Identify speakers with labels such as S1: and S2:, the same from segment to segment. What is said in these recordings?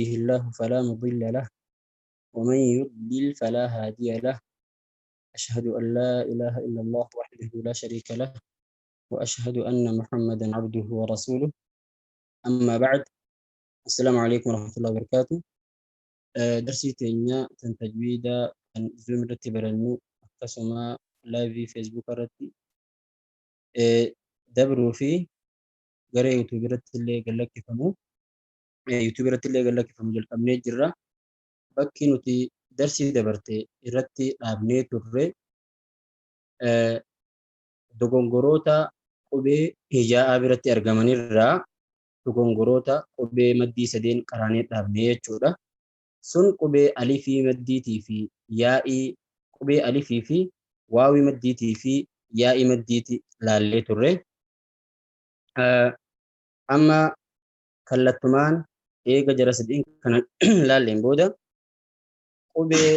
S1: يهده الله فلا مضل له ومن يضلل فلا هادي له. أشهد أن لا إله إلا الله وحده لا شريك له وأشهد أن محمدا عبده ورسوله. أما بعد، السلام عليكم ورحمة الله وبركاته. درسي تينيا تن تجويدا تن زوم رتي برنو akkasuma live Facebook irratti dabruu fi gara YouTube irratti illee gallakkifamu YouTube irratti illee gallakkifamu jalqabnee jirra. Bakki nuti darsii dabarte irratti dhaabnee turre dogongoroota qubee hijaa'aa biratti argamanirraa dogongoroota qubee maddii sadeen qaraanee dhaabnee jechuudha. Sun qubee alifii maddiitii fi yaa'ii qubee alifii fi waawii maddiitii fi yaa'ii maddiiti laallee turre. Amma kallattumaan eega jara sadeen kana laalleen booda qubee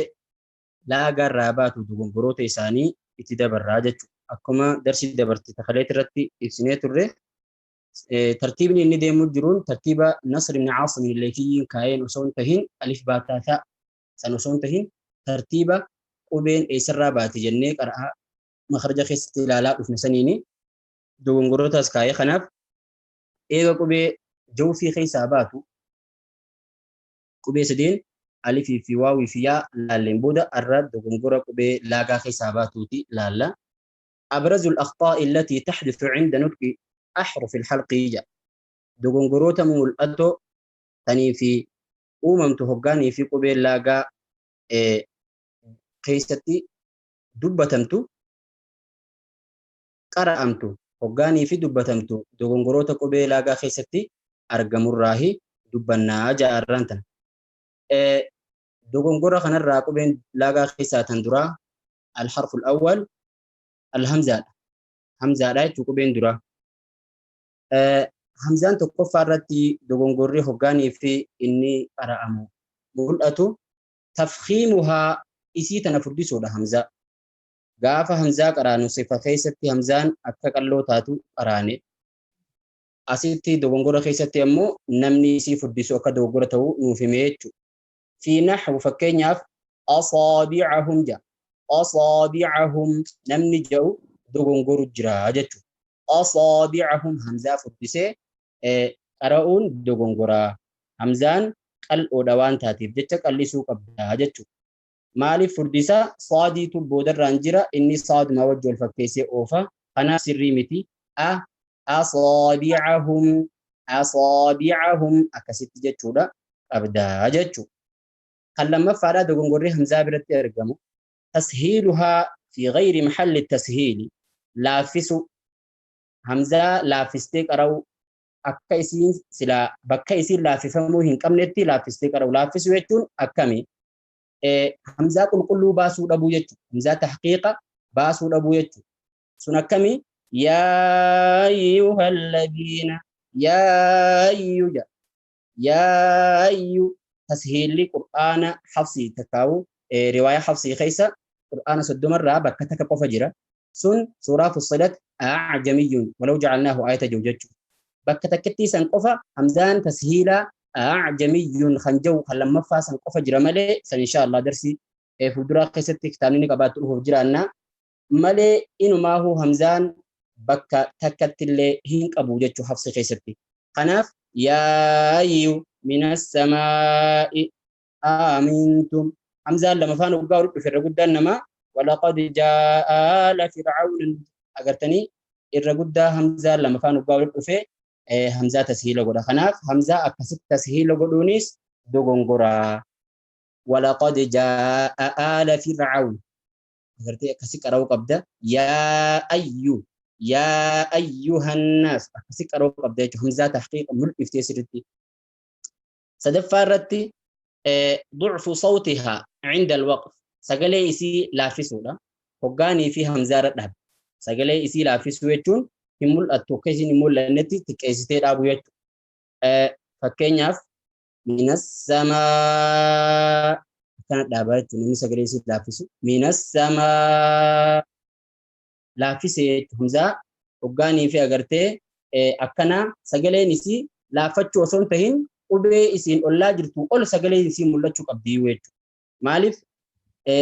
S1: laagaarraa baatu dogongoroota isaanii itti dabarraa jechuudha. Akkuma darsii dabarte takaleet irratti ibsinee turre, tartiibni inni deemuu jiruun tartiiba Nasr ibn Aasim Laythiyyiin kaa'een osoo hin tahin, alif baataa san osoo hin tahin, tartiiba qubeen eessarraa baate jennee qara'aa makhraja keessatti ilaalaa dhufne saniini dogongorootaas kaa'ee. Kanaaf eega qubee jawfii keessaa baatu qubee sadeen alifii fi waawii fi yaa laalleen booda arra dogongora qubee laagaa keessaa baatuuti laalla. أبرز الأخطاء التي تحدث عند نطق أحرف الحلق ja dogongoroota mul'atoo tanii fi uumamtu hoggaanii fi qubee laagaa keessatti dubbatamtu, qara'amtu, hoggaanii fi dubbatamtu, dogongoroota qubee laagaa keessatti argamurraahi dubbannaa ja'arraan tana. Dogongora kanarraa qubeen laagaa keessaa tan duraa الحرف الأول alhamzaadha. Hamzaadha jechuun qubeen duraa. Hamzaan tokkoffaa irratti dogongorri hoggaanii fi inni qara'amu mul'atu تفخيمها isii tana furdisuudha hamzaa. Gaafa hamzaa qaraanu sifa keessatti hamzaan akka qalloo taatu qaraane. Asitti dogongora keessatti ammoo namni isii furdisu akka dogongora ta'uu nuuf himee jechuudha. في نحو fakkeenyaaf أصابعهم ja. أصابعهم namni jedhu dogongoru jira jechuudha. أصابعهم hamzaa furdisee qara'uun dogongoraa. Hamzaan qal'oodha waan taateef jecha qal'isuu qabda jechuudha. Maaliif furdisaa? Saadiitu boodarraan jira, inni saaduma wajji wal fakkeessee oofa. Kanaaf sirrii miti. A أصابعهم أصابعهم akkasitti jechuudha qabda jechuudha. Kan lammaffaadhaa dogongorri hamzaa biratti argamu تسهيلها في غير محل التسهيل laaffisu, hamzaa laaffistee qara'u, akka isiin silaa bakka isiin laaffifamuu hin qabnetti laaffistee qara'u. Laaffisu jechuun akkami? Hamzaa qulqulluu baasuu dhabuu jechuudha. Hamzaa tahqiiqa baasuu dhabuu jechuudha. Sun akkami? يا أيها الذين يا أيُ jedha. يا أيُ tashiilli qur'aana Hafsii takkaawu riwaayaa Hafsii keessa qur'aana 30rraa bakka takka qofa jira. Sun suuraa Fussilat أعجمي ولو جعلناه آية jiru jechuudha. Bakka takkittii san qofa hamzaan tashiilaa أعجمي kan jiru kan lammaffaa san qofa jira malee, san insha Allah darsii fuulduraa keessatti kitaabni ni qabaatu dhufuuf jiraanna malee, inumaahuu hamzaan bakka takkatti illee hin qabu jechuu Hafsi keessatti. Kanaaf يا أيُ من السماء أأمنتم hamzaan lama faana waggaa walitti dhufe irra guddaan namaa ولقد جاء آل فرعون agartanii irra guddaa hamzaan lama faana waggaa walitti dhufe hamzaa tashiila godha. Kanaaf hamzaa akkasitti tashiila godhuunis dogongoraa. ولقد جاء آل فرعون agartee akkasi qara'uu qabda. يا أيُ يا أيها الناس akkasi qara'uu qabda jechuudha. Hamzaa tahqiiqa mul'iftee sirriitti. Sadaffaa irratti ضعف صوتها عند الوقف sagalee isii laaffisuudha. Hoggaanii fi hamzaa irra dhaabe. Sagalee isii laaffisuu jechuun hin mul'attu, akka isiin hin mul'annetti xiqqeessitee dhaabuu jechuudha. Fakkeenyaaf من السماء akkana dhaabaa jechuudha namni sagalee isii laaffisu. من السماء laaffisee jechuudha. Hamzaa hoggaanii fi agartee akkana sagaleen isii laaffachuu osoo hin tahin qubee isiin ollaa jirtu ol sagalee isiin mul'achuu qabdi jechuudha. Maaliif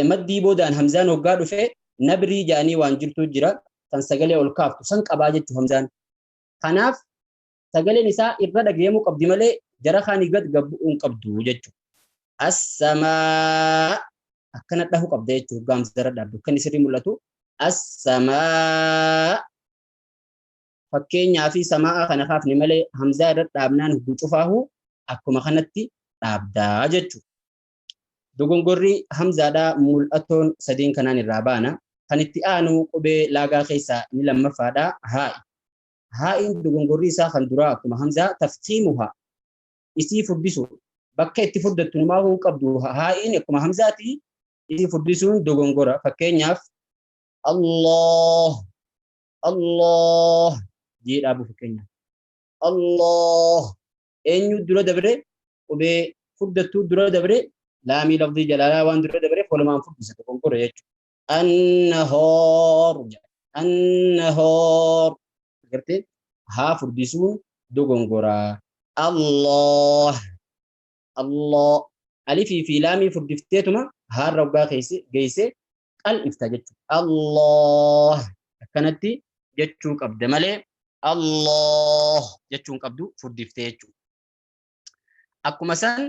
S1: maddii boodaan hamzaan hoggaa dhufe nabrii jaanii waan jirtu jira kan sagalee ol kaaftu san qabaa jechuu hamzaan. Kanaaf sagaleen isaa irra dhagayamuu qabdi malee jara kaanii gad gabbu'uu hin qabdu jechuudha. Assamaa akkana dhahu qabda jechuudha hoggaa hamzaa dhaabdu kan sirrii mul'atu assamaa fakkeenyaa fi samaa kana kaafne malee hamzaa irra dhaabnaan hugguu cufaahu akkuma kanatti dhaabdaa jechuudha. Dogongorri hamzaadhaa mul'atoon sadeen kanaan irraa baana. Kan itti aanu qubee laagaa keessaa inni lammaffaadhaa haa'i. Haa'iin dogongorri isaa kan duraa akkuma hamzaa tafkiimuha isii furdisu bakka itti furdattu numaa huu qabdu haa'iin akkuma hamzaati isii furdisuun dogongora. Fakkeenyaaf Allah Allah jee dhaabu fakkeenyaaf. Allah eenyu dura dabre qubee furdattuu dura dabre laamii lafdii jalaalaa waan dura dabreef walumaan furdisa dogongora jechuudha. Annahoor annahoor agartee haa furdisuun dogongora. Allah Allah alifii fi laamii furdifteetuma haarra hoggaa geesse qal'ifta jechuudha. Allah akkanatti jechuu qabda malee Allah jechuun qabdu furdiftee jechuudha. Akkuma san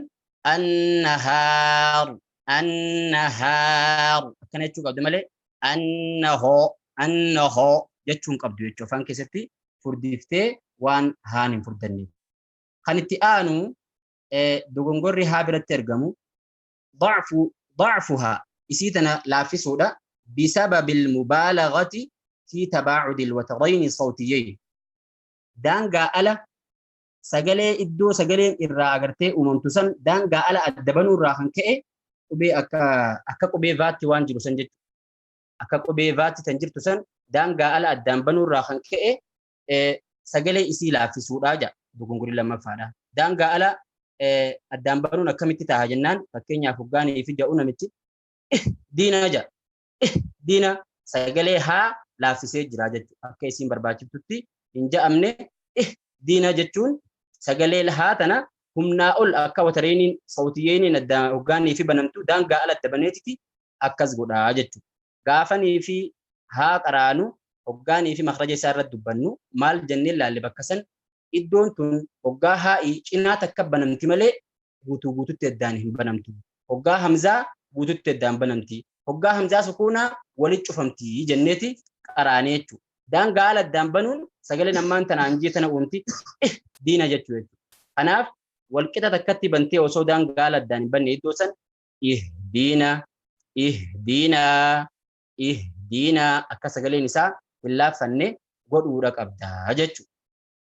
S1: annahaaru annahaaru akkana jechuu qabda malee annahoo annahoo jechuun qabdu jechuudha. Afaan keessatti furdiftee waan haan hin furdanneef. Kan itti aanu dogongorri haa biratti argamu da'fuhaa isii tana laaffisuudha bisababil mubaalaghati fi tabaa'udil watarayni sawtiyyayn. Daangaa ala sagalee iddoo sagaleen irraa agartee uumamtu san daangaa ala adda banuu irraa kan ka'e qubee akka qubee vaatti waan jiru san jechuudha. Akka qubee vaatti tan jirtu san daangaa ala addaan banuu irraa kan ka'e sagalee isii laaffisuudhaa jedha dogongorri lammaffaadha. Daangaa ala addaan banuun akkamitti ta'a jennaan fakkeenyaaf hoggaanii fi ja'u namichi diina jedha. Diina sagalee haa laaffisee jira jechuudha. Akka isiin barbaachiftutti hin ja'amne diina jechuun sagalee haa tana humnaa ol akka watareeniin sawtiyyeeniin addaan hoggaanii fi banamtu daangaa ala adda baneetiti akkas godhaa jechuudha. Gaafanii fi haa qaraanu hoggaanii fi makhraja isaa irratti dubbannu maal jennee laalle bakka san iddoon tun hoggaa haa'ii cinaa takka banamti malee guutuu guututti addaan hin banamtu. Hoggaa hamzaa guututti addaan banamti. Hoggaa hamzaa sukuunaa walitti cufamti jenneeti qaraanee jechuudha. Daangaa ala addaan banuun sagaleen ammaan tanaan jee tana uumti diina jechuu jechuudha. Kanaaf walqixa takkatti bantee osoo daangaa ala addaan hin banne iddoo san ihdiina ihdiina ihdiina akka sagaleen isaa hin laaffanne godhuudha qabda jechuudha.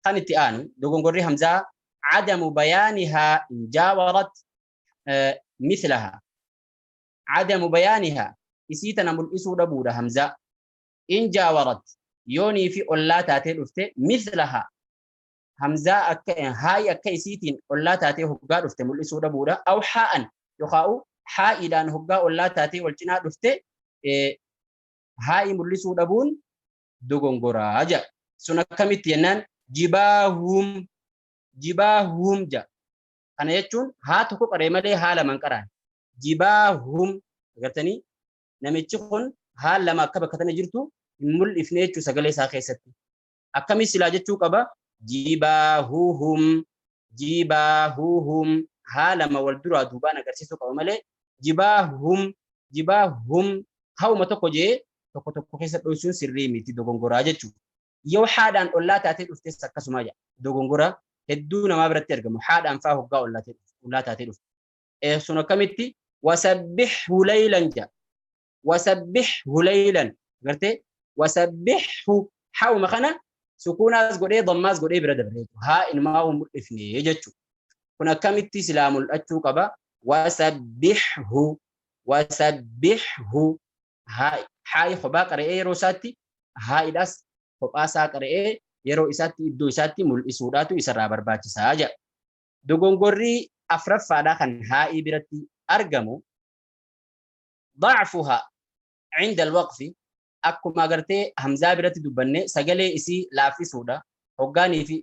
S1: Kan itti aanu dogongorri hamzaa cadamu bayaanihaa in jaawarat mithlaha. Cadamu bayaanihaa isii tana mul'isuu dhabuudha hamzaa. In jaawarat yoonii fi ollaa taatee dhufte mithlaha hamzaa akka haa'i akka isiitiin ollaa taatee hoggaa dhufte mul'isuu dhabuudha. Aw haa'an yookaan haa'iidhaan hoggaa ollaa taatee wal cinaa dhufte haa'i mul'isuu dhabuun dogongoraa jedha. Sun akkamitti jennaan jibaahum jibaahum jedha. Kana jechuun haa tokko qaree malee haa lama hin qaraan. Jibaahum agartanii namichi kun haa lama akka bakka tana jirtu hin mul'ifne jechuu sagalee isaa keessatti. Akkami silaa jechuu qaba? Jibaahuhum jibaahuhum haa lama wal duraa duubaan agarsiisuu qaba malee jibaahum jibaahum hauma tokko jee tokko tokko keessa dhoysuun sirrii miti dogongoraa jechuudha. Yoo haadhaan ollaa taatee dhuftes akkasuma jedha. Dogongora hedduu namaa biratti argamu. Haadhaan faa hoggaa ollaa taatee dhufte. Sun akkamitti wasabbihhu laylan jedha. Wasabbihhu laylan agartee wasabbihhu hauma kana sukuunaas godhee dammaas godhee bira dabre jechuudha. Haa inumaa mul'ifne jechuudha. Kun akkamitti silaa mul'achuu qaba? Wasabbihhu wasabbihhu haa'i kophaa qara'ee yeroo isaatti haa'idhaas kophaa isaa qara'ee yeroo isaatti iddoo isaatti mul'isuudhaatu isarraa barbaachisaa jedha. Dogongorri afraffaadhaa kan haa'ii biratti argamu da'fuha cinda alwaqfi akkuma agartee hamzaa biratti dubbanne sagalee isii laaffisuudha hoggaanii fi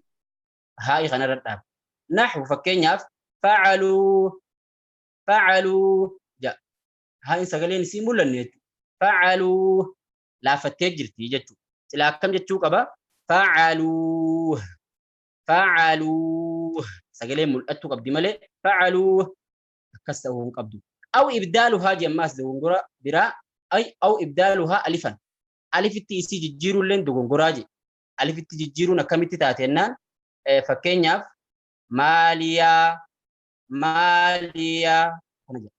S1: haa'ii kanarra dhaabe. Naxwu fakkeenyaaf Facaluu facaluu ja. Haa, sagaleen isii mul'anne jechuudha. Facaluu laafattee jirti jechuudha. Silaa akkam jechuu qaba? Facaluu facaluu sagaleen mul'attuu qabdi malee facaluu akkas ta'uu hin qabdu. Aw ibdaaluhaa jemmaas dogongora biraa, ay aw ibdaaluhaa alifan, alifitti isii jijjiiruulleen dogongoraa je. Alifitti jijjiiruun akkamitti taate jennaan, fakkeenyaaf maaliyaa maaliyaa kana jedha.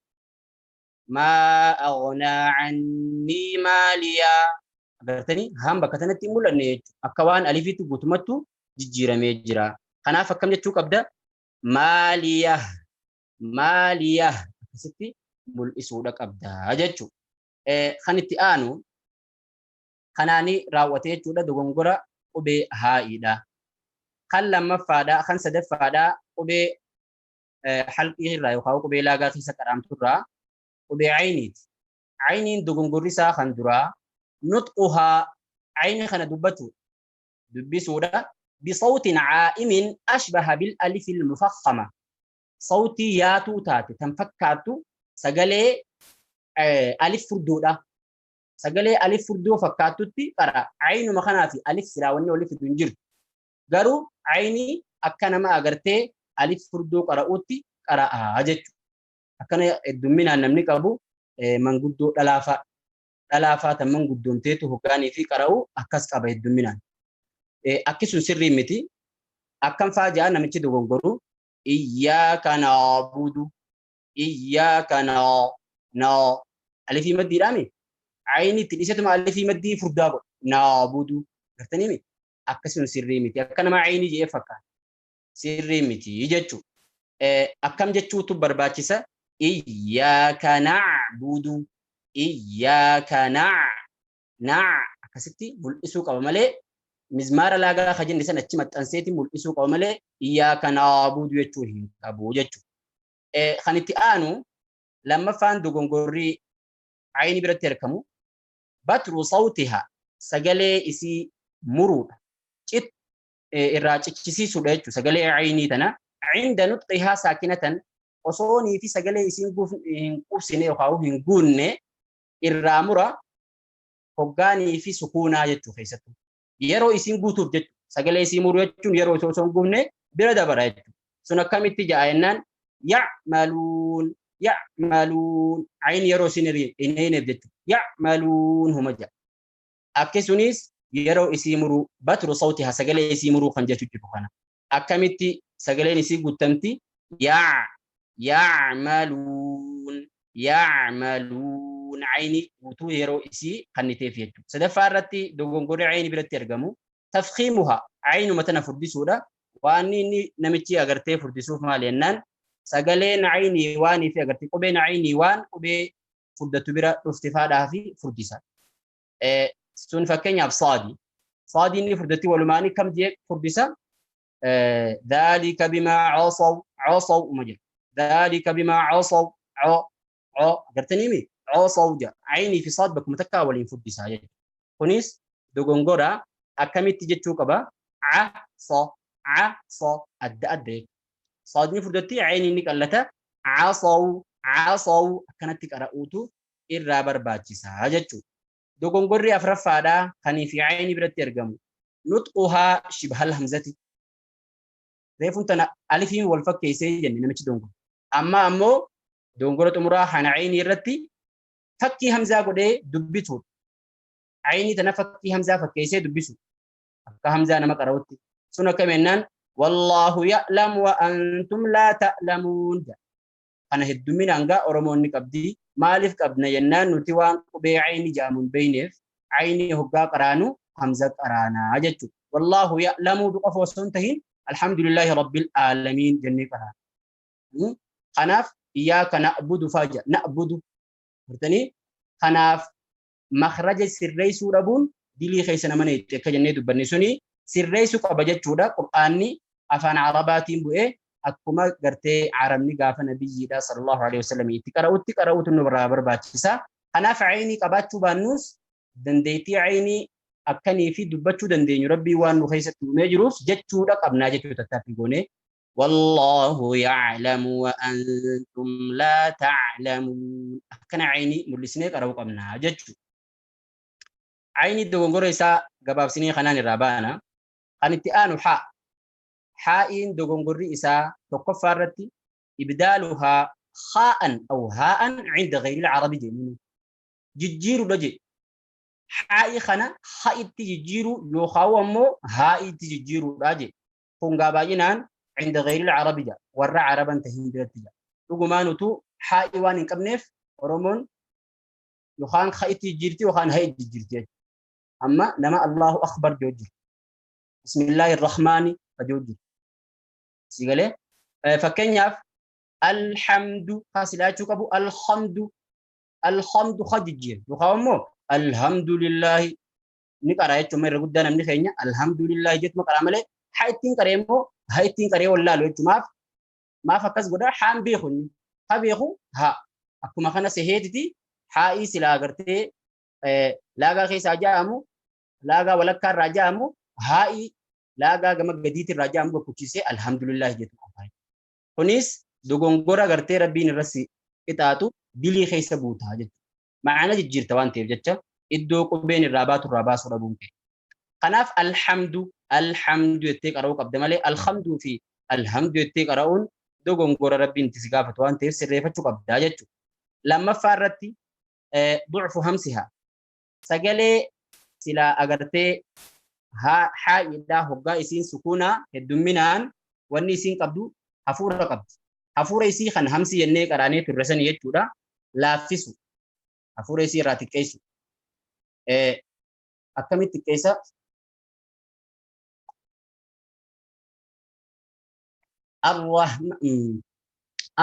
S1: Maa aghnaa annii maaliyaa, agartanii haan bakka tanatti hin mul'anne jechuudha. Akka waan alifitti guutumattu jijjiiramee jira. Kanaaf akkam jechuu qabda? Maaliyaa maaliyaa akkasitti mul'isuudha qabda jechuudha. Kan itti aanu kanaanii raawwate jechuudha, dogongora qubee haa'iidha. Kan lammaffaadha, kan sadaffaadha, qubee halqii irraa yookaan qubee laagaa keessa qaraamtu irraa qubee ayniiti. Ayniin dogongorri isaa kan duraa nutquhaa, ayni kana dubbachuu dubbisuudha. Bisawtin caa'imin ashbaha bil alifil mufakhama, sawtii yaatuu taate tan fakkaattu, sagalee alif furdoodha. Sagalee alif furdoo fakkaattutti qara. Aynuma kanaa fi alif silaa wanni walitti fidu hin jirtu. Garuu aynii akka nama agartee alif furdoo qara'uutti qara'aa jechuudha. Akkana heddumminaan namni qabu manguddoo dhalaafaa. Dhalaafaa tan manguddoomteetu hoggaanii fi qara'u akkas qaba heddumminaan. Akki sun sirrii miti. Akkam faa ja'a namichi dogongoru? Iyyaaka na'budu, iyyaaka na alifii maddiidhaami. Ayni itti dhiisetuma alifii maddii furdaa godha. Na'budu gartanii miti. Akkasuma sirrii miti. Akka nama ayni jedhee fakkaata. Sirrii miti jechuudha. Akkam jechuutu barbaachisa? Iyyaaka na'budu, iyyaaka na akkasitti mul'isuu qaba malee, mizmaara laagaa ka jenne san achi maxxanseeti mul'isuu qaba malee iyyaaka na'budu jechuu hin qabu jechuudha. Kan itti aanu lammaffaan dogongorrii ayni biratti argamu batru sawtiha, sagalee isii muruudha. Cit irraa cichisiisuudha jechuudha sagalee aynii tana. Cinda nutqihaa saakinatan, osoonii fi sagalee isiin hin qubsine yookaan hin guunne irraa mura, hoggaanii fi sukuunaa jechuu keessattuu. Yeroo isiin guutuuf jechuudha. Sagalee isii muruu jechuun yeroo osoo hin guunne bira dabara jechuudha. Sun akkamitti ja'a jennaan, ya'maluun ya'maluun, ayin yeroo isin hin hineef jechuudha. Ya'maluun huma ja'a. Akki sunis yeroo isii muruu, batru sawtiha, sagalee isii muruu kan jechu jiru kana. Akkamitti sagaleen isii guutamti? Ya'maluun ya'maluun, ayni guutuu yeroo isii kanniteef jechuudha. Sadaffaa irratti dogongorri ayni biratti argamu tafkiimuha, aynuma tana furdisuudha. Waan inni namichi agartee furdisuuf maal jennaan, sagaleen aynii waanii fi agartee qubeen aynii waan qubee furdatu bira dhufte faadhaa fi furdisa. Sun fakkeenyaaf saadi. Saadiin inni furdatti walumaanii kam jee furdisa? Dhaalika bimaa casaw, casaw uma jedha. Dhaalika bimaa casaw, co co agartanii mi? Casaw jedha. Aynii fi saad bakkuma takkaa waliin furdisaa jechuudha. Kunis dogongora. Akkamitti jechuu qaba? Ca sa, ca sa, adda adda jechuudha. Saadni furdatti, ayniin ni qallata. Casaw casaw akkanatti qara'uutu irraa barbaachisaa jechuudha. Dogongorri afraffaadhaa kanii fi aynii biratti argamu nutquhaa shibhal hamzati. Reefuun tana alifiin wal fakkeessee jenne namichi dogongora. Amma ammoo dogongora xumuraa kana aynii irratti fakkii hamzaa godhee dubbisuudha. Aynii tana fakkii hamzaa fakkeessee dubbisu. Akka hamzaa nama qara'utti. Sun akkam jennaan, wallaahu ya'lamu wa antum laa ta'lamuun. Kana heddumminaan gaa Oromoonni qabdi. Maaliif qabna jennaan, nuti waan qubee ayni jedhamu hin beekneef ayni hoggaa qaraanu hamza qaraanaa jechuudha. Wallaahu ya'lamuu qofa osoo hin tahin alhamdulillaahi rabbil aalamiin jennee qaraana. Kanaaf iyyaaka na'budu faa jedha. Na'budu gartanii, kanaaf makhraja sirreessuu dhabuun dilii keessa nama neetti akka jennee dubbanne suni sirreessuu qaba jechuudha. Qur'aanni afaan Arabaatiin bu'ee akkuma gartee Arabni gaafa nabiyyiidha sallallahu alaihi wasallam itti qara'utti qara'uutu nurraa barbaachisa. Kanaaf aynii qabaachuu baannus dandeettii aynii akkanii fi dubbachuu dandeenyu Rabbii waan nu keessatti uumee jiruuf jechuudha qabnaa jechuu tattaaffii goonee. والله يعلم وأنتم لا تعلمون. أكن عيني ملسني قرأوا قبنا جتشو. عيني دوغنغور إسا قباب سنين خنان الرابانا. خنتي آنو حاء. حائين دوغنغور إسا تقفرتي إبدالها خاء أو هاء عند غير العربي جميل. ججيرو لجي. حائي خنا خائي تججيرو لو خاومو هائي تججيرو لاجي. خنقاباينان عند غير العربي جا ورا عربا تهين بلتجا لقمانو حائي وان كبنف oromoon yookaan ha'itti jijjiirti yookaan ha'itti jijjiirti jechuudha. Amma nama Allahu akbar jedhu jira. Bismillaahi rahmaani jedhu jira. Si galee fakkeenyaaf alhamdu kasilaachuu qabu alhamdu alhamdu ha jijjiira yookaan immoo alhamdulillaahi ni qara jechuudha. Irra guddaa namni keenya alhamdulillaahi jettuma qara malee haa ittiin qaree immoo haa ittiin qaree wallaalu jechuudha. Maaf akkas godha haan beeku inni haa beeku haa akkuma kana seheetiti haa'ii silaa agartee laagaa keessaa ja'amu laagaa walakkaa irraa ja'amu haa'ii laagaa gama gadiitti irraa ja'amu gokkuchiisee alhamdulillaahi jettu qofa. Kunis dogongora agartee rabbiin irratti qixaatu dilii keessa guutaa jechuudha. Ma'ana jijjiirta waan ta'eef jecha iddoo qubeen irraa baatu irraa baasuu dhabuun kee. Kanaaf alhamdu alhamdu jettee qara'uu qabda malee alhamduu fi alhamdu jettee qara'uun dogongora rabbiin itti si gaafatu waan ta'eef sirreeffachuu qabdaa jechuudha. Lammaffaa irratti du'fu hamsihaa sagalee silaa agartee haa'iidhaa hoggaa isiin sukuunaa heddumminaan wanni isiin qabdu hafuura qabdi. Hafuura isii kan hamsi jennee qaraanee turre sani jechuudha. Laaffisu hafuura isii irraa xiqqeessu. Akkamitti xiqqeessa?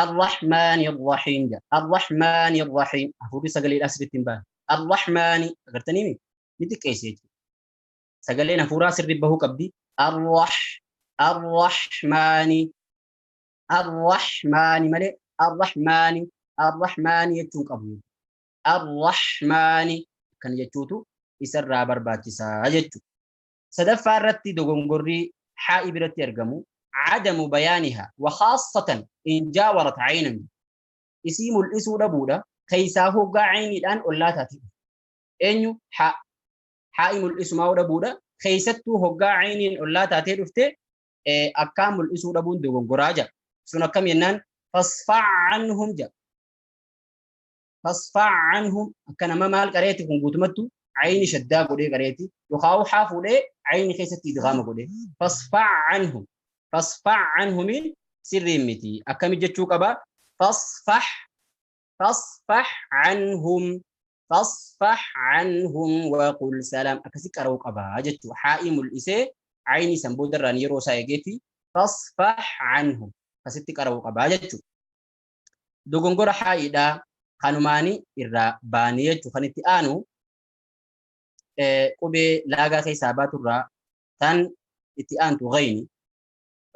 S1: الرحمن الرحيم الرحمن الرحيم hafuurri sagalee asirratti hin baane. الرحمن agartanii ni xiqqeesse jechuudha. Sagaleen hafuuraa sirri bahuu qabdi. الرحمن الرحمن malee الرحمن الرحمن jechuun qabu. الرحمن kan jechuutu isarraa barbaachisaa jechuudha. Sadaffaa irratti dogongorri haa'i biratti argamu عدم بيانها وخاصة إن جاورت عينا اسم الإسو دبودا كيساه عيني الآن ولا تاتي إنيو حاء حائم الإسم دبودا كيستو هوغا عيني ولا تاتي رفته أكام الإسو دبون دوغنغراجا سنة كم ينان فاصفع عنهم جا فاصفع عنهم كان ما مال قريتي كون قوتمتو عيني شدا قولي قريتي يخاو حافو لي عيني كيستي إدغام قولي فاصفع عنهم فاصفع عنهم سر متي أكمل جتشوك أبا فاصفح فاصفح عنهم فاصفح عنهم وقل سلام أكسك أروك أبا جتشو حائم الإسي عيني سنبودر رانيرو سايجيتي فاصفح عنهم كستك أروك أبا جتشو دوغنغور حائدا خانماني إرا باني جتشو خانتي آنو قبي لاغا خيسابات الرا تن اتي غيني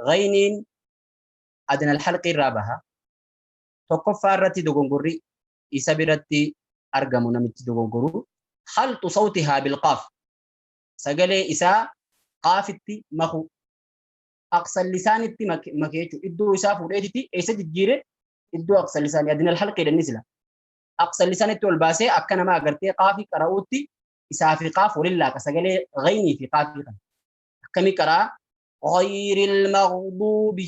S1: غينين أدنى الحلق الرابها تقفى الرتي دوغنغوري إسابرتي أرقمو نمتي دوغنغورو خلط صوتها بالقاف سجلي إسا قافتي مخو أقصى اللسان التي مكيتو إدو إسا فوريتي إسا جيري إدو أقصى اللسان أدنى الحلق إلى النزلة أقصى اللسان التي والباسي أكنا ما أقرتي قافي كراوتي إسا في قاف ولله كسجلي غيني في قافي كمي كرا غير المغضوب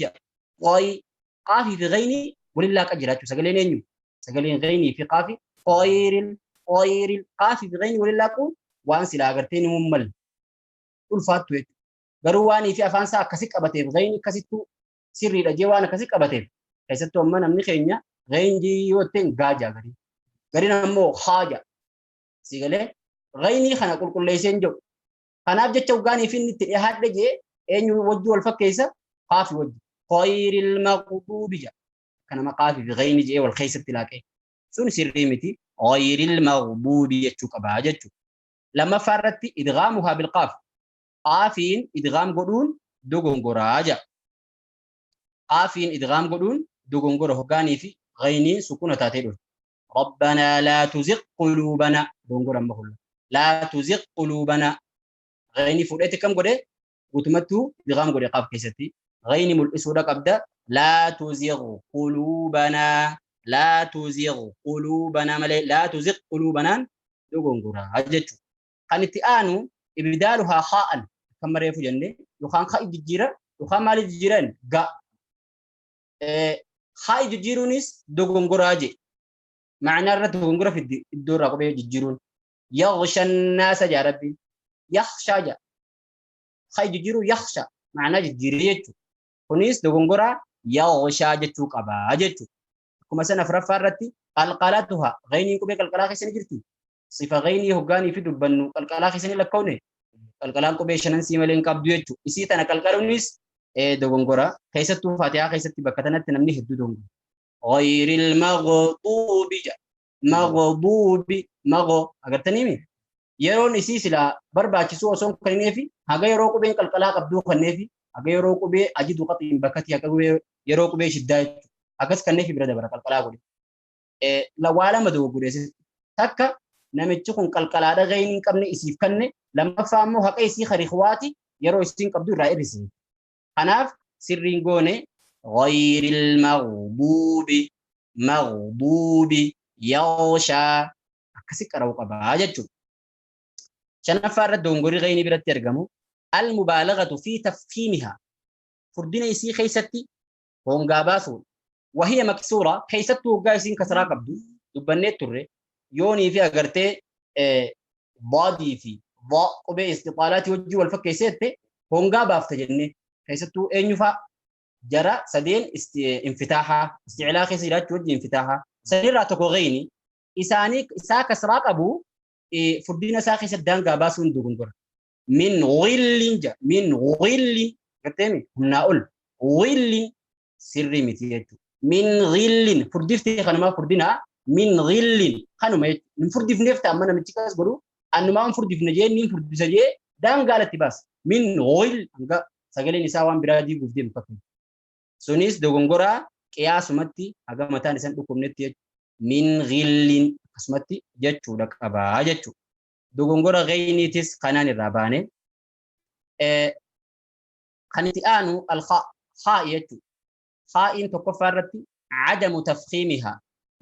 S1: غي قافي في غيني ولله كجرات سجلين ينيو سجلين غيني في قافي غير غير قافي في غيني ولله كو وان سلا غرتين ممل الفاتو غرواني في افانسا كسك ابتي غيني كستو سري رجوانا كسك ابتي كستو من امني خينيا غينجي يوتين غاجا غري غري نمو خاجا سيغله غيني خنا كل كل ليسن جو خنا بجچو غاني في نت هاد دجي eenyu wajji wal fakkeessa qaafi wajji ghayril maghduubi ja kanama qaafi fi ghayni jee wal keessatti laaqee sun sirrii miti ghayril maghduubi jechuu qabaa jechuu. Lammaffaa irratti idghaamuhaa bilqaaf qaafiin idghaam godhuun dogongoraa ja qaafiin idghaam godhuun dogongora hoggaanii fi ghayniin sukuna taatee dhufe. Rabbanaa laa tuzigh quluubanaa dogongora amma hulla laa tuzigh quluubanaa ghayni fuudheeti kam godhee guutumattuu idghaam godhe qaaf keessatti Ghayni mul'isuudha qabda. Laa tuzigh quluubanaa, laa tuzigh quluubanaa malee laa tuzigh quluubanaan dogongoraa jechuudha. Kan itti aanu ibdaaluhaa haa'an kan mareefu jenne yookaan ha'i jijjiira yookaan maali jijjiiran ga. Ha'i jijjiiruunis dogongoraa je. Ma'anaa irratti dogongora fiddi iddoo irraa qubee jijjiiruun. Yaghsha naasa jaa Rabbiin. Yakhshaa jaa. Ha'i jijjiiruu yakhsha ma'anaa jijjiiree jechuudha. Kunis dogongoraa yaghshaa jechuu qabaa jechuudha. Akkuma sana afuraffaa irratti qalqalatuha ghayniin qubee qalqalaa keessa ni jirti. Sifa ghaynii hoggaanii fi dubbannu qalqalaa keessa ni lakkoofne. Qalqalaan qubee shanan sii malee hin qabdu jechuudha. Isii tana qalqaluunis dogongora. Keessattuu Faatihaa keessatti bakka tanatti namni hedduu dogongora. Ghayril maghduubi jedha. Maghduubi maghoo agartaniimi? Yeroon isii silaa barbaachisuu osoo hin kennineefi haga yeroo qubeen qalqalaa qabduu kenneefi haga yeroo qubee ajidu qaxiin bakkatti haga yeroo qubee shiddaa jechuudha. Akkas kenneefi bira dabara qalqalaa godhe. Waa lama dogoggore asitti. Takka namichi kun qalqalaadha gaheen hin qabne isiif kenne, lammaffaa immoo haqa isii karikhwaati yeroo isiin qabdu irraa hir'ise. Kanaaf sirriin goone ghayril maghduubi maghduubi yaghshaa akkasi qara'uu qabaa jechuudha. Shanaffaa irratti dogongorri ghaynii biratti argamu al mubaalaghatu fi tafkiimiha furdina isii keessatti hongaa baasuudha. Wahiya maksuura keessattuu hoggaa isiin kasraa qabdu dubbannee turre yoonii fi agartee daadii fi dhaa qubee istixaalaatii wajjin wal fakkeesseette hongaa baafta jennee keessattuu eenyufaa jara sadeen infitaahaa isticlaa keessa jiraachuu wajjin infitaahaa sanirraa tokko ghayni isaanii isaa kasraa qabu furdina isaa keessatti daangaa baasuun dogongora. Min ghillin ja min ghillin garteemi humnaa ol ghillin sirrii miti jechuudha. Min ghillin furdiftee kanumaa furdinaa min ghillin kanuma jechuudha. Hin furdifneef ta'a amma namichi kas godhu annumaa hin furdifne jee inni hin furdisa jee daangaa alatti baasa. Min ghill hanga sagaleen isaa waan biraa diiguuf deemu fakkaata. Sunis dogongoraa qiyaasumatti haga mataan isaan dhukkubnetti jechuudha. Min ghillin akkasumatti jechuudha qabaa jechuudha. Dogongora ghayniitis kanaan irraa baane. Kan itti aanu al-haa jechuudha. Haa'iin tokkoffaa irratti adamu tafkiimiha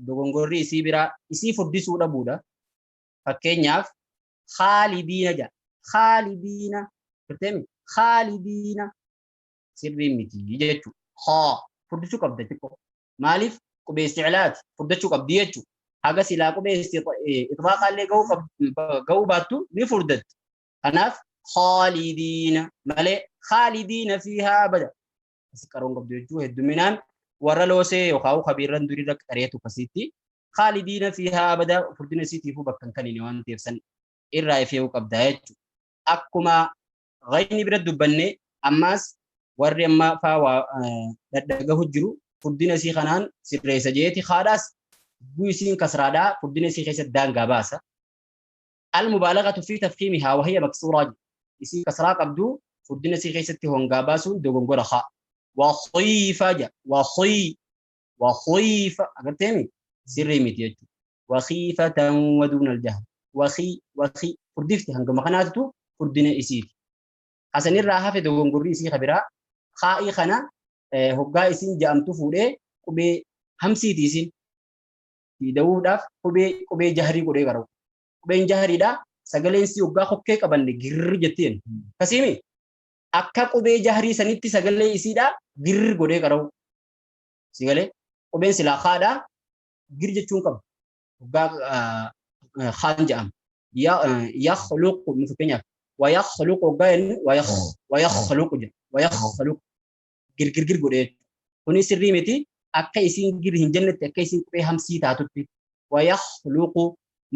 S1: dogongorri isii biraa isii furdisuu dhabuudha. Fakkeenyaaf khaalidiina jedha. Khaalidiina garteemi khaalidiina sirrii miti jechuudha. Haa furdisuu qabda xiqqoo. Maaliif qubee isticlaati furdachuu qabdi jechuudha. Haga silaa qubee itbaaqaallee gahuu baattu ni furdatti. Kanaaf khaalidiina malee khaalidiina fiihaa abada. Asi qaroon qabdu jechuu hedduminaan warra loosee yookaan kabiirran duriirra qareetu akkasitti khaalidiina fiihaa abada furdina isiitiifuu bakka hin kanine waan ta'eef san irraa ifee'uu qabda jechuudha. Akkuma ghayni bira dubbanne ammaas warri amma faa waa dhadhagahu jiru furdina isii kanaan sirreessa jeeti haadhaas guyyuu isiin kasraadhaa furdina isii keessatti daangaa baasa. Al mubaalaghatu fi tafkiimihaa wahiya maksuuraa isii kasraa qabdu furdina isii keessatti hongaa baasuun dogongora haa. Wa khiifa ja wa khii wa khiifa agarteemi sirrii miti jechuudha. Wa khiifatan wa duuna al-jahl wa khii wa khii furdifti hangama kanaatitu furdina isiiti. Hasanirraa hafe dogongorri isii kabiraa haa'ii kana hoggaa isiin ja'amtu fuudhee qubee hamsiiti isiin dawuudhaaf qubee jahrii godhee garuu qubeen jahriidha sagaleen sii hoggaa kokkee qabanne girr jetteen akkasiimi akka qubee jahrii sanitti sagalee isiidha girr godhee garuu si galee qubeen silaa haadha gir jechuun qabu hoggaa haan ja'ama yakhluqu fakkeenyaaf wa yakhluqu hoggaa jennu wa yakhluqu jedha wa yakhluqu girgirgir godhee jechuudha. Kuni sirrii miti akka isiin gir hin jennetti akka isiin qubee hamsii taatutti wa yakhluqu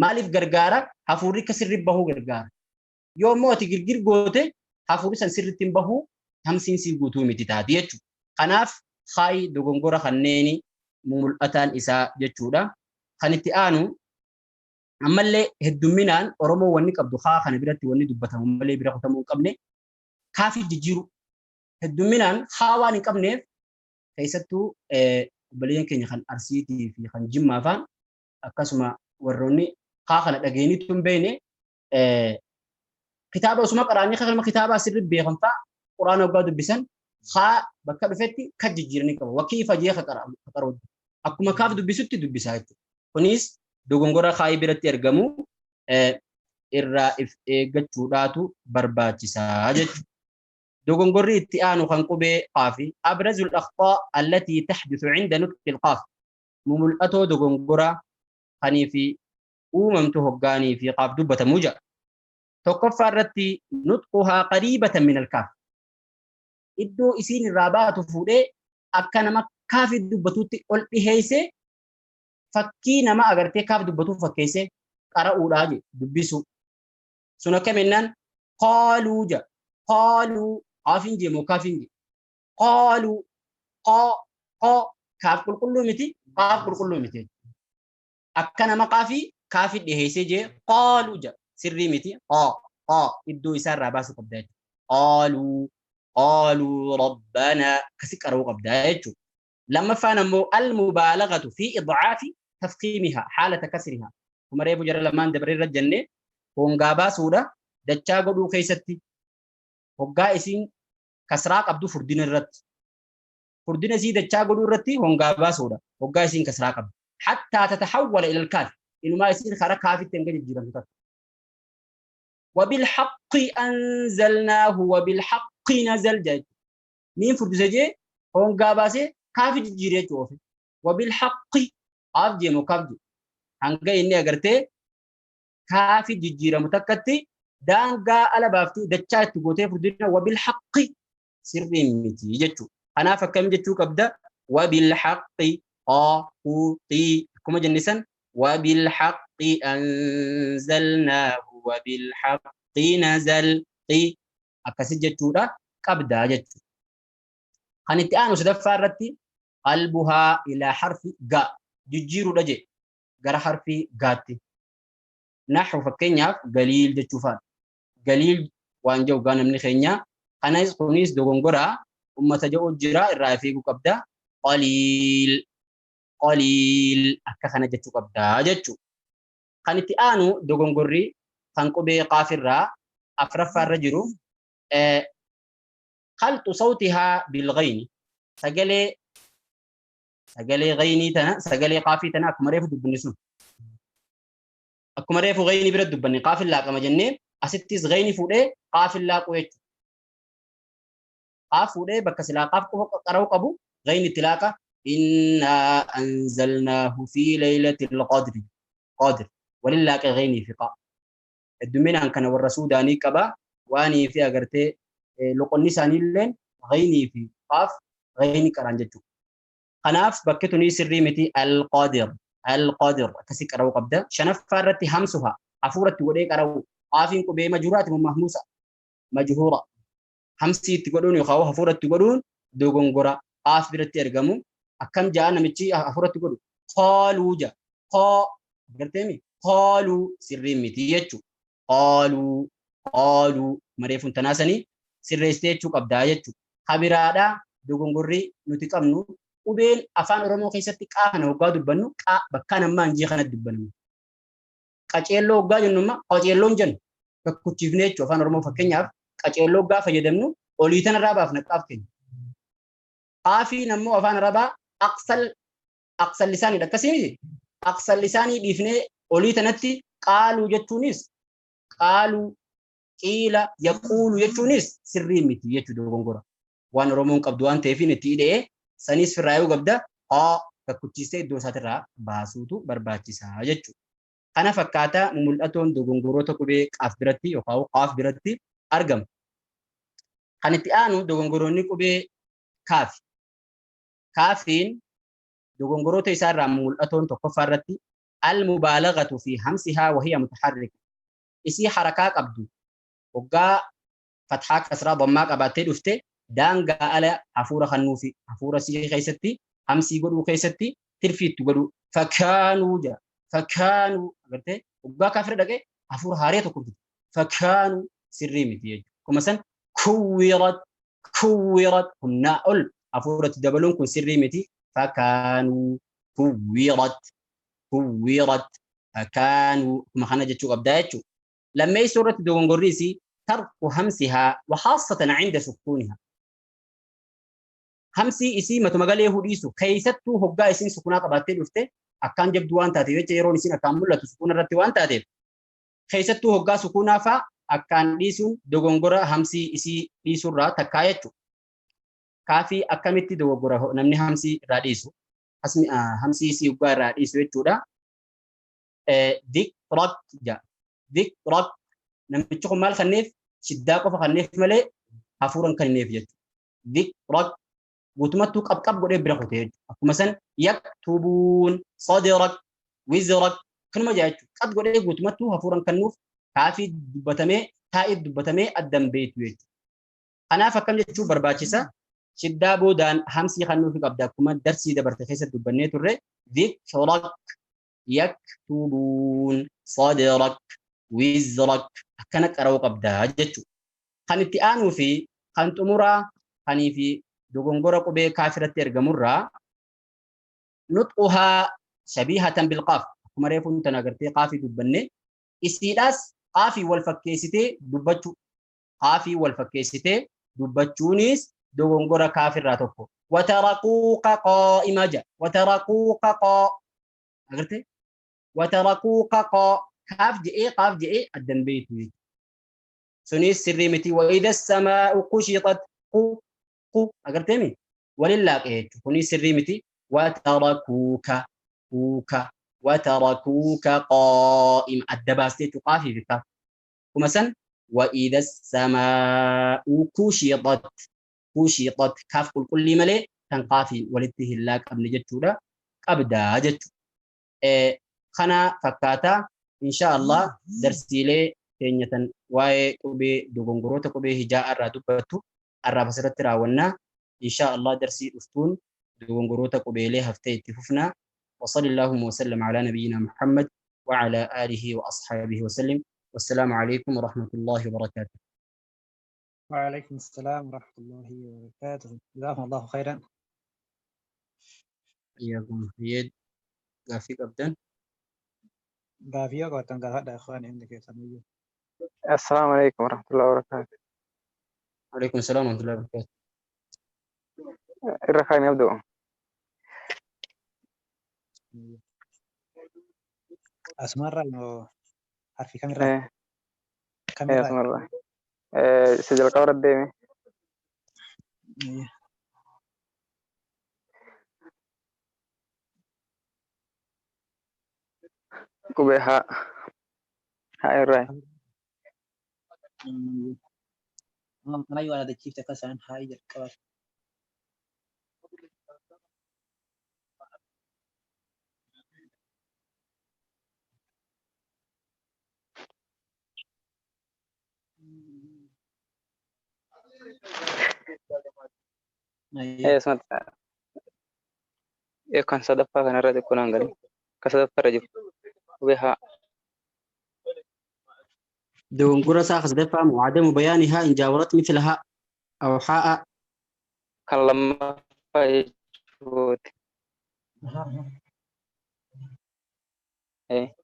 S1: maaliif gargaara hafuurri akka sirri bahuu gargaara. Yoo immoo ati girgir goote hafuurri san sirritti hin bahuu hamsiin sii guutuu miti taati jechuudha. Kanaaf haayi dogongora kanneeni mul'ataan isaa jechuudha. Kan itti aanu ammallee heddumminaan Oromoo wanni qabdu haa kana biratti wanni dubbatamu malee bira kutamuu hin qabne kaafii jijjiiru. Heddumminaan haa waan hin qabneef keessattuu obboleeyyan keenya kan Arsiitii fi kan Jimmaa faan akkasuma warroonni haa kana dhageenitu hin beekne kitaaba osuma qaraanii kanuma kitaaba sirri beekan faa quraana hoggaa dubbisan Haa bakka dhufetti ka jijjiiranii qaba. Wakiifa jee ka qara'u. Akkuma kaaf dubbisutti dubbisaa jechuudha. Kunis dogongora kaayii biratti argamu irraa if eeggachuudhaatu barbaachisaa jechuudha. Dogongorri itti aanu kan qubee qaafi abrazul akhtaa allatii tahduthu cinda nutqi alqaaf mumul'atoo dogongora kanii fi uumamtu hoggaanii fi qaaf dubbatamuu jedha. Tokkoffaa irratti nutquhaa qariibatan min alkaaf. Iddoo isiin irraa baatu fuudhee akka nama kaafi dubbatutti ol dhiheessee fakkii nama agartee kaaf dubbatuu fakkeessee qara'uudhaa jedhe dubbisuu. Sun akkam jennaan qaaluu jedha. Qaaluu qaafin jee moo kaafin jee? Qaaluu qoo qoo kaaf qulqulluu miti qaaf qulqulluu miti. Akka nama qaafii kaafii dhiheessee jee qaaluu jedha. Sirrii miti qoo qoo iddoo isaa irraa baasuu qabda jechuudha. Qaaluu qaaluu rabbanaa akkasi qara'uu qabda jechuudha. Lammaffaan ammoo al-mubaalaghatu fi idcaafi tafkiimihaa haalata kasrihaa. Kuma reefu jara lamaan dabaree irra jennee hongaa baasuudha dachaa godhuu keessatti hoggaa isiin kasraa qabdu furdina irratti. Furdina isii dachaa godhuu irratti hongaa baasuudha hoggaa isiin kasraa qabdu. Hattaa tatahawwala ilal kaaf. Inumaa isiin karaa kaafitti hanga jijjiiramtu takka. Wabilhaqqi anzalnaahu wabilhaqqi nazal jedha. Miin furdise jee hongaa baasee kaafi jijjiiree jechuudha ofi. Wabilhaqqi qaaf jee moo kaaf jee. Hanga inni agartee kaafi jijjiiramu takkatti daangaa ala baaftee dachaa itti gootee furdina wabilhaqqi sirrii miti jechuudha. Kanaaf akkam jechuu qabda wabilhaqqi qaa quu qii akkuma jenne san wabilhaqqi anzalnaahu wabilhaqqi nazal qii akkasi jechuudha qabda jechuudha. Kan itti aanu sadaffaa irratti qalbuhaa ilaa harfi ga jijjiiruudha jedhe gara harfi gaatti. Naxu fakkeenyaaf galiil jechuu fa'a. Galiil waan jedhu gaa namni keenya kanas kunis dogongoraa ummata jedhu jira irraa of eeguu qabda. Qaliil qaliil akka kana jechuu qabda jechuudha. Kan itti aanu dogongorri kan qubee qaafirraa afraffaa irra jiru khalxu sawtihaa bilghayni sagalee sagalee ghaynii tana sagalee qaafii tana akkuma reefu dubbanne sun akkuma reefu ghaynii bira dubbanne qaafin laaqama jennee asittis ghayni fuudhee qaafin laaqu jechuudha. Qaaf fuudhee bakka silaa qaaf qofa qara'uu qabu ghayni itti laaqa. Innaa anzalnaahu fi laylatil qadri qadr walin laaqe ghaynii fi qaa. Hedduminaan kana warra Suudaanii qaba waanii fi agartee loqonni isaanii illeen ghaynii fi qaaf ghayni qaraan jechuudha. Kanaaf bakki tunii sirrii miti al-qadir al-qadir akkasii qara'uu qabda. Shanaffaa irratti hamsuha hafuuratti godhee qara'uu qaafiin qubee majhuuraati moo mahmuusa majhuura hamsii itti godhuun yookaan hafuuratti godhuun dogongora qaaf biratti argamu akkam ja'a namichi hafuuratti godhu qaaluu ja'a qaa agarteemi qaaluu sirrii miti jechuudha. Qaaluu qaaluu mareefuun tanaasanii sirreessitee jechuu qabdaa jechuudha. Habiraadhaa dogongorri nuti qabnu qubeen afaan Oromoo keessatti qaa kana hoggaa dubbannu qaa bakkaan ammaa injii kanatti dubbannu. Qaceelloo hoggaa jennu amma qaceelloon jennu kakkuchiifnee jechuudha afaan Oromoo fakkeenyaaf qaceelloo hoggaa fayyadamnu olii tanarraa baafna qaaf keenya. Qaafiin ammoo afaan Arabaa aqsal aqsal lisaaniidha akkasii miti. Aqsal lisaanii dhiifnee olii tanatti qaaluu jechuunis qaaluu qiila yaquulu jechuunis sirrii miti jechuudha dogongora. Waan Oromoon qabdu waan ta'eef itti hidhee sanis firraayuu qabda haa kakkuchiistee iddoo isaatirraa baasuutu barbaachisaa jechuudha. Kana fakkaata mul'atoon dogongoroota qubee qaaf biratti yookaan qaaf biratti argamu. Kan itti aanu dogongoroonni qubee kaafi. Kaafiin dogongoroota isaarraa mul'atoon tokkoffaa irratti al-mubaalaghatu fi hamsihaa wahiya mutaharrika. Isii harakaa qabdu hoggaa fathaa kasraa dammaa qabaattee dhufte daangaa ala hafuura kannuufi hafuura sii keessatti hamsii godhuu keessatti tirfii itti godhuu fakkaanuu jedha fakkaanuu agartee hoggaa kaafira dhaqee hafuura haaree tokko fide fakkaanuu sirrii miti jechuudha. Akkuma san kuwwirat kuwwirat humnaa ol hafuuratti dabaluun kun sirrii miti fakkaanuu kuwwirat kuwwirat fakkaanuu akkuma kana jechuu qabdaa jechuudha. Lammeessoo irratti dogongorri isii tarku hamsihaa wa khaasatan cinda sukkuunihaa. Hamsii isii matuma galee hudhiisu keessattuu hoggaa isiin sukunaa qabaattee dhufte akkaan jabduu waan taateef jecha yeroon isiin akkaan mul'atu sukuuna irratti waan taateef keessattuu hoggaa sukuunaa faa akkaan dhiisuun dogongora hamsii isii dhiisurraa takkaa jechuudha. Kaafii akkamitti dogoggora namni hamsii irraa dhiisu hamsii isii hoggaa irraa dhiisu jechuudha. Dikrak jedha. Dikrak namichi kun maal kanneef shiddaa qofa kanneef malee hafuuran kanneef jechuudha. Dikrak guutumattuu qabqab godhee bira kutee jechuudha. Akkuma san yaktubuun sadirak wizrak kanuma jaa jechuudha. Qad godhee guutumattuu hafuuran kannuuf kaafii dubbatamee taa'ii dubbatamee addan beektu jechuudha. Kanaaf akkam jechuu barbaachisa? Shiddaa boodaan hamsii kannuufi qabda akkuma darsii dabarte keessatti dubbannee turre dikrak yaktubuun sadirak wizrak akkana qara'uu qabda jechuudha. Kan itti aanuu fi kan xumuraa kanii fi dogongora qubee kaafiratti ergamurraa nutquhaa shabiihatan bilqaaf akkuma reefuun tana agartee qaafii dubbanne isiidhaas qaafii wal fakkeessitee dubbachuu qaafii wal fakkeessitee dubbachuunis dogongora kaafirraa tokko. Watarakuuqa qaa'imaa jedha. Watarakuuqa qaa agartee watarakuuqa qaa kaaf je'ee qaaf je'ee addan beeytu jechuudha. Sunis sirrii miti. Wa idha samaa'u qushixat qu qu agartee mi walin laaqe jechuudha. Kunis sirrii miti. Watarakuuka kuuka watarakuuka qaa'ima adda baastee jechuudha qaafii fi kaaf. Kuma san wa idha samaa'u kushitat kushitat kaaf qulqullii malee kan qaafii walitti hin laaqamne jechuudha qabdaa jechuudha. Kana fakkaataa insha Allah darsiilee keenyatan waa'ee qubee dogongoroota qubee hijaa irraa dubbattu arraaf asirratti raawwannaa. Insha Allah darsii dhuftuun dogongoroota qubeelee haftee itti fufnaa. وصلى اللهم وسلم على نبينا محمد وعلى آله وأصحابه وسلم والسلام عليكم ورحمة الله وبركاته.
S2: وعليكم السلام ورحمة الله وبركاته. جزاكم الله خيرا.
S1: إياكم يد قافيك أبدا.
S2: Gaafii yoo qabaattan gaafadha ikhwaani hundi keessaniyyuu.
S3: السلام عليكم ورحمة الله وبركاته.
S1: عليكم السلام ورحمة الله وبركاته.
S3: الرخاء يبدو.
S2: Asumarraa immoo harfi kamirraa
S3: ايه ايه
S2: kamirraa
S3: اسم الله إيه سجل القبر الديمي. قبي ها ها الراي.
S2: Anayyuu waan adachiifte akka isaan haa jalqaban.
S3: ايه اسمت إيه كان صدفة كان الرد يكون أنقل كصدفة رجل قبي ها.
S1: dogongora isaa kasadaffaa وعدم بيانها إن جاورت مثلها أو حاء
S3: كان لما فايجوت. ايه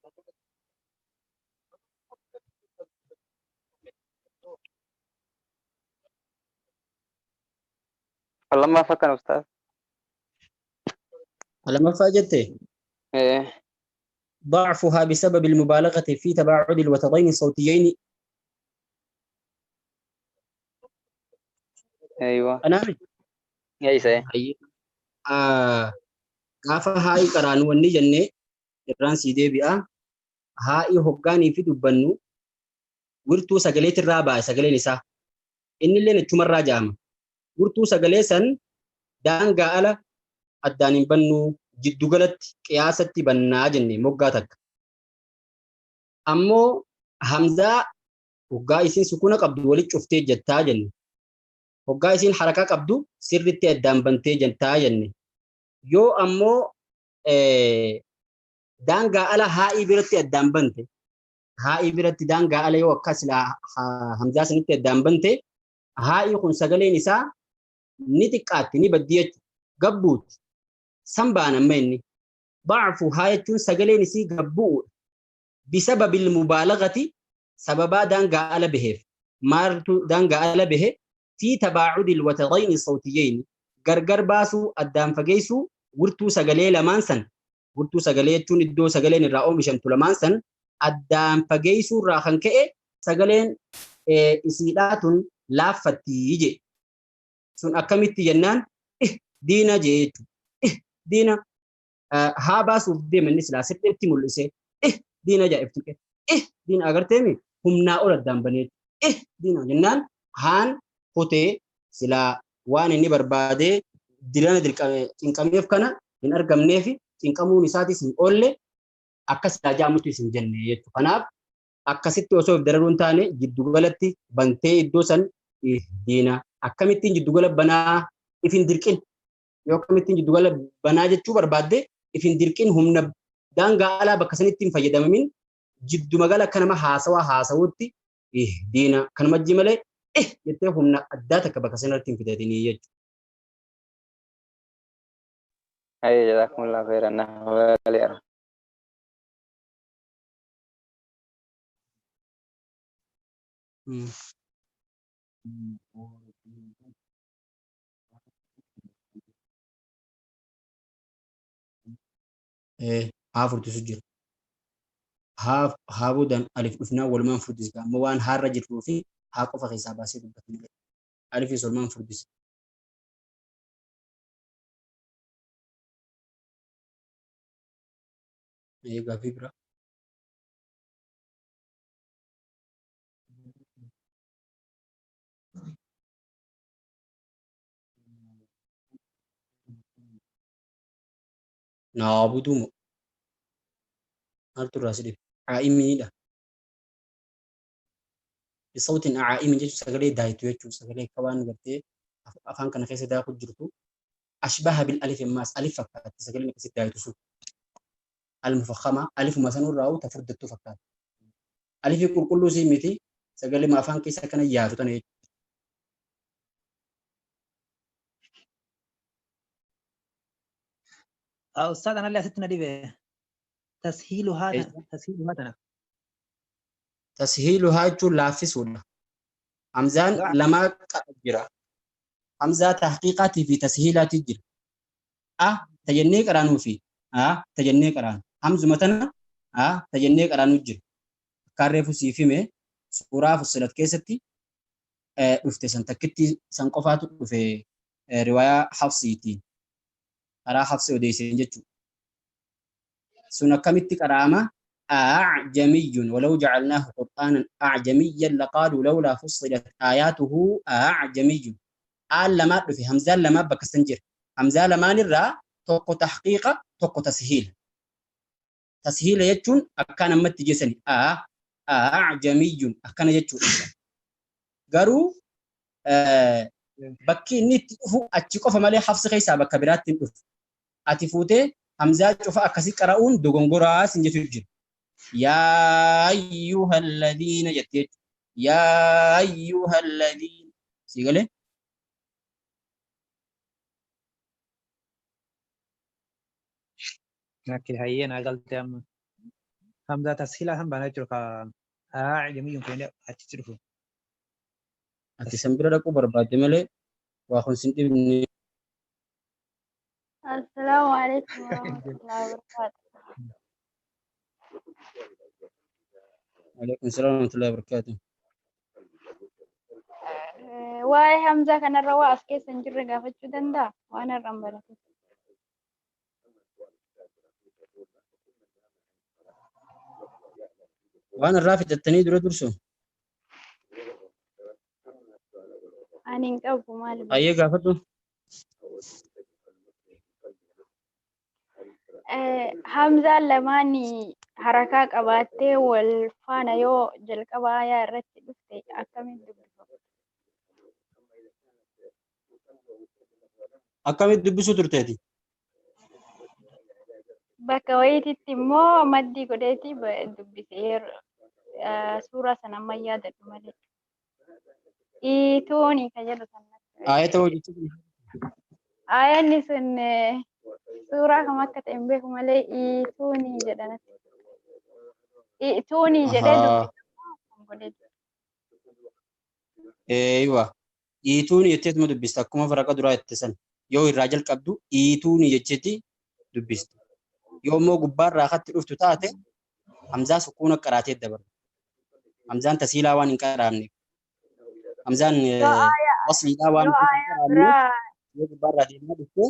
S3: لما فكر أستاذ.
S1: لما فاجدته
S3: ايه
S1: ضعفها بسبب المبالغة في تباعد الوترين الصوتيين.
S3: ايوه
S1: أنا
S3: يا إيه
S1: gaafa haa'ii qaraanu wanni jenne irraan sii deebi'a. Haa'ii hoggaanii fi dubbannu wirtuu sagaleetirraa ba'a sagaleen isaa. Innillee achumarraa ja'ama. Wirtuu sagalee san daangaa ala addaan hin bannu jiddugalatti qiyaasatti bannaa jenne moggaa takka. Ammoo hamzaa hoggaa isiin sukuna qabdu walitti cuftee jettaa jenne. Hoggaa isiin harakaa qabdu sirritti addaan bantee jettaa jenne. Yoo ammoo daangaa ala haa'ii biratti addaan bante haa'ii biratti daangaa ala yoo akkas hamzaa sanitti addaan bante haa'ii kun sagaleen isaa ni xiqqaatti ni baddi jechuudha. Gabbuuti. San baan amma inni. Da'afu haa jechuun sagaleen isii gabbu'uudha. Bisababil mubaalagati sababaa daangaa ala baheef. Maaltu daangaa ala bahe? Fi tabaacudil watarayni sawtiyayni. Gargar baasuu, addaan fageessuu wirtuu sagalee lamaan san, wirtuu sagalee jechuun iddoo sagaleen irraa oomishamtu lamaan san addaan fageessuu irraa kan ka'e sagaleen isiidhaa tun laaffattii jedhe. Sun akkamitti jennaan diina jee jechuudha. Diina haa baasuuf deema inni silaa sirriitti mul'isee diina jaa'iftu diina agarteemi humnaa ol addaan banee diina jennaan haan kutee silaa waan inni barbaadee dirana cinqameef kana hin argamneef cinqamuun isaatis hin oolle akka silaa jaamutti hin jenne jechuudha. Kanaaf akkasitti osoo of dararuun taane jiddugalatti bantee iddoo san diina akkamittiin jiddugala banaa if hin dirqin yoo akkamittiin jiddugala banaa jechuu barbaadde if hin dirqin humna daangaa alaa bakka sanitti hin fayyadamamin jiddumagala akka nama haasawaa haasawutti diina kanuma jii malee jettee humna addaa takka bakka sanarratti hin fidatinii jechuudha.
S3: Hayyee jazaakumullahu khairan na.
S1: Haa furdisu jira. Haa boodaan alif dhufnaa walumaan furdisa. Amma waan haarra jirtuu fi haa qofa keessaa baasee dubbatu malee. Alifis walumaan furdisa. Gaaffii biraa. Naabudu moo maaltu irraa si dhibe? Caa'imiidha. Bisawtin caa'imin jechuun sagalee daayitu jechuudha. Sagalee akka waan gartee afaan kana keessa daakuu jirtu. Ashbaha bil alif ammaas alif fakkaatti sagaleen akkasitti daayitu sun. Al-mufakhama alifuma sanurraa ta furdattuu fakkaatti. Alifii qulqulluu sii miti sagalee afaan keessa akkana yaatu tana jechuudha.
S2: أستاذ أنا اللي أستنا دي تسهيلها تسهيلها تنا
S1: Tashiiluhaa jechuun laaffisuudha. Hamzaan lamaa jira. Hamzaa tahqiiqaatii fi tashiilaatii jira. A tajennee qaraanuu fi A tajennee qaraanu. Hamzuma tana A tajennee qaraanuu jira. Akkaan reefu siif hime suuraa Fussilat keessatti dhufte san takkitti san qofaatu dhufe riwaayaa Hafsiitiin. Karaa Hafsi odeesseen jechuudha. Sun akkamitti qaraama? أعجمي ولو جعلناه قرآنا أعجميا لقالوا لولا فصلت آياته أعجمي. آل لما في همزة لما بكسنجر همزة لما نرى توقو تحقيق توقو تسهيل. تسهيل يجون أكان مت جسني أعجمي أكان يجون قالوا بكي نت هو أتشكو فمالي حفص خيسا بكبرات أتفوتي همزة شوف أكسي قرؤون دوغونغورا سنجتو يا أيها الذين يتيج يا أيها الذين سيقولي
S2: لكن هينا قلت أم همزة تسهيلها هم بنات أعجمي يمكن أتشرفه
S1: أتسمبر لكم برباد ملي وأخون سنتي بني.
S4: السلام عليكم ورحمة الله وبركاته.
S1: وعليكم السلام ورحمة الله وبركاته.
S4: Waa'ee Hamzaa kanarra waa as keessa hin jirre gaafachuu danda'a? Waan har'aan barate.
S1: Waan irraa fitattanii dura dursu?
S4: Ani hin qabu maali?
S1: Ayyee gaafadhu.
S4: Hamzaan lamaanii harakaa qabaattee wal faana yoo jalqaba aayaa irratti dhufte akkamiin dubbifamu?
S1: Akkamitti dubbisuu turteeti?
S4: Bakka wayiititti immoo maddii godheeti dubbise suuraa sana amma yaadadhu malee. Iituuni kan jedhu sana.
S1: Aayata hojjechuu.
S4: Aayanni sun suuraa kam akka ta'e hin beeku malee iituuni jedhan. Iituuni jedhee dubbise.
S1: Eeywa. Iituuni jetteetuma dubbista akkuma faraqa duraa jette san. Yoo irraa jalqabdu iituuni jecheeti dubbista. Yoo immoo gubbaarraa katti dhuftu taate hamzaa sukuuna qaraatee dabarta. Hamzaan tasiilaa waan hin qaraamneef. Hamzaan
S4: Yoo aayaa
S1: wasliidhaa waan
S4: yoo
S1: hin
S4: aayaa
S1: qaraamneef
S4: biraa
S1: yoo gubbaarraa deemaa dhufte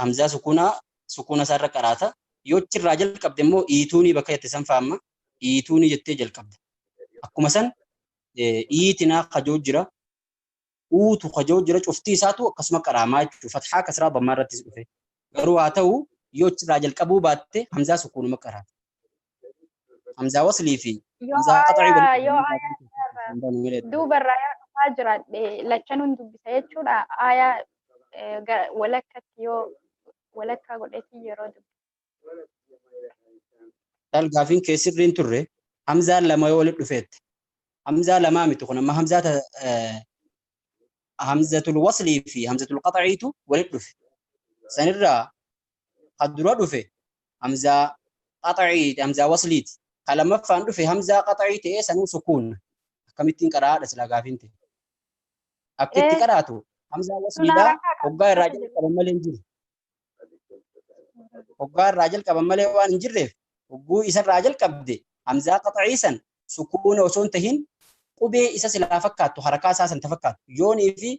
S1: hamzaa sukuunaa sukuuna isaarra qaraata. Yoo achirraa jalqabde immoo iituunii bakka jette san faamma iituunii jettee jalqabda. Akkuma san iitinaa kajoo jira uutu kajoo jira cuftii isaatu akkasuma qaraamaa jechuudha. Fatxaa kasraa dammaa irrattis dhufe. Garuu haa ta'u yoo achirraa jalqabuu baatte hamzaa sukuunuma qaraata. Hamzaa waslii fi
S4: yoo
S1: hamzaa qaxarii
S4: aayaa
S1: walitti
S4: yoo aayaa duubarraa yoo dhufaa jiraadhe lachanuun dubbisa jechuudha. Aayaa walakkatti yoo walakkaa godhetti yeroo dubbisu.
S1: Dal gaafiin keessirriin turre hamzaan lama yoo walitti dhufeette. Hamzaa lamaa miti kun amma hamzaa hamzatul waslii fi hamzatul qaxariitu walitti dhufe. Sanirraa kan dura dhufe hamzaa qaxarii hamzaa wasliiti. Kan lammaffaan dhufe hamzaa qaxarii ta'ee sanuu sukuun. Akkamittiin qaraadha silaa gaafiin ta'e. Akka itti qaraatu hamzaa
S4: Sun
S1: wasliidhaa
S4: harakaa
S1: hoggaa irraa
S4: qabsiisaa jiru.
S1: jalqaban malee hin jiru. Hoggaa irraa jalqaban malee waan hin jirreef hogguu isarraa jalqabde hamzaa qaxarii san sukuuna osoo hin tahin qubee isa silaa fakkaattu harakaa isaa san tafakkaattu yoonii fi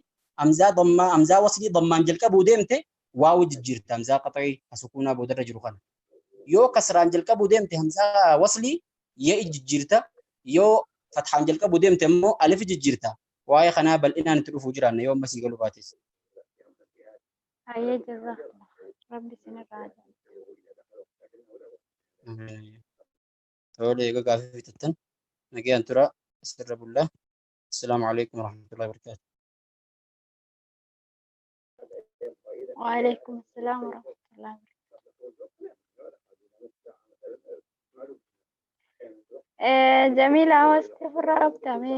S1: hamzaa dammaa hamzaa waslii dammaan jalqabuu deemte waawu jijjiirta hamzaa qaxarii ka sukuunaa boodarra jiru kana. Yoo kasraan jalqabuu deemte hamzaa waslii ya'i jijjiirta yoo fatxaan jalqabuu deemte immoo alif jijjiirta. Waa'ee kanaa bal'inaan itti dhufuu jiraanna yoo ammasii galuu baates.
S4: Hayyee jazakallah. Rabbi isinirraa haa jaalatu.
S1: Tole egaa gaafii fitattan nagayaan tura sirra bullaa. Assalaamu alaikum warahmatullahi wabarakatuh.
S4: Waalaikum assalaam warahmatullahi wabarakatuh. Jamiila hawaasti ofirraa qabdame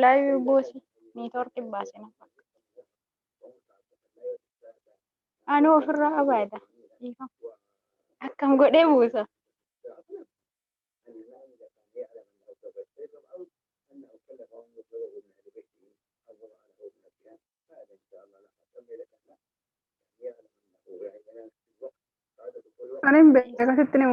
S4: laayu buusi niitoorkii baasina. Anuu ofirraa qabaadha. Akkam godhee buusa.
S5: Ani hin beeku asitti ni